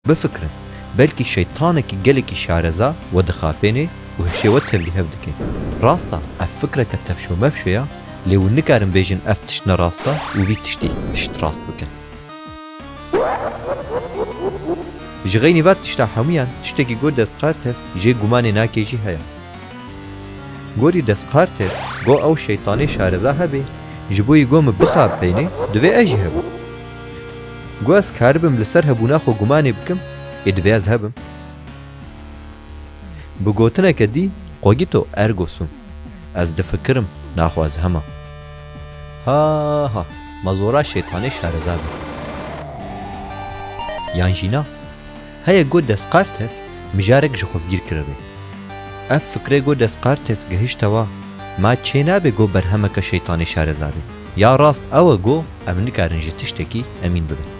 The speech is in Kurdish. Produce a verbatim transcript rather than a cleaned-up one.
Bifikirin, belkî şeytanekî gelekî şareza we dixapênê û hişê we tevlîhev dike. Rast e, ev fikreke tevşo mevşo ya, lê hûn nikarin bêjin ev tişt ne rast e û vî tiştî piştrast bikin. Ji xeynî va tişta hemûyan, tiştekî ku Descartes jê gumanê nake jî heye. Gorî Descartes, ku ew şeytanê şareza hebe, ji bo yî ku min bixapêne, divê ez jî hebim. Ku ez karibim li ser hebûna xwe gumanê bikim, ê divê ez hebim. Bi gotineke dî, cogito ergo sum. Ez difikirim, naxwe ez hema. Ha ha, ma zora şeytanê şareza be. Yan jî na. Heye ku Descartes mijarek ji xwe bîr kiribe. Ev fikre ku Descartes gihişte wa, ma çênabe ku berhemeke şeytanê şareza be. Ya rast ew e ku em nikarin ji tiştekî emîn bibin.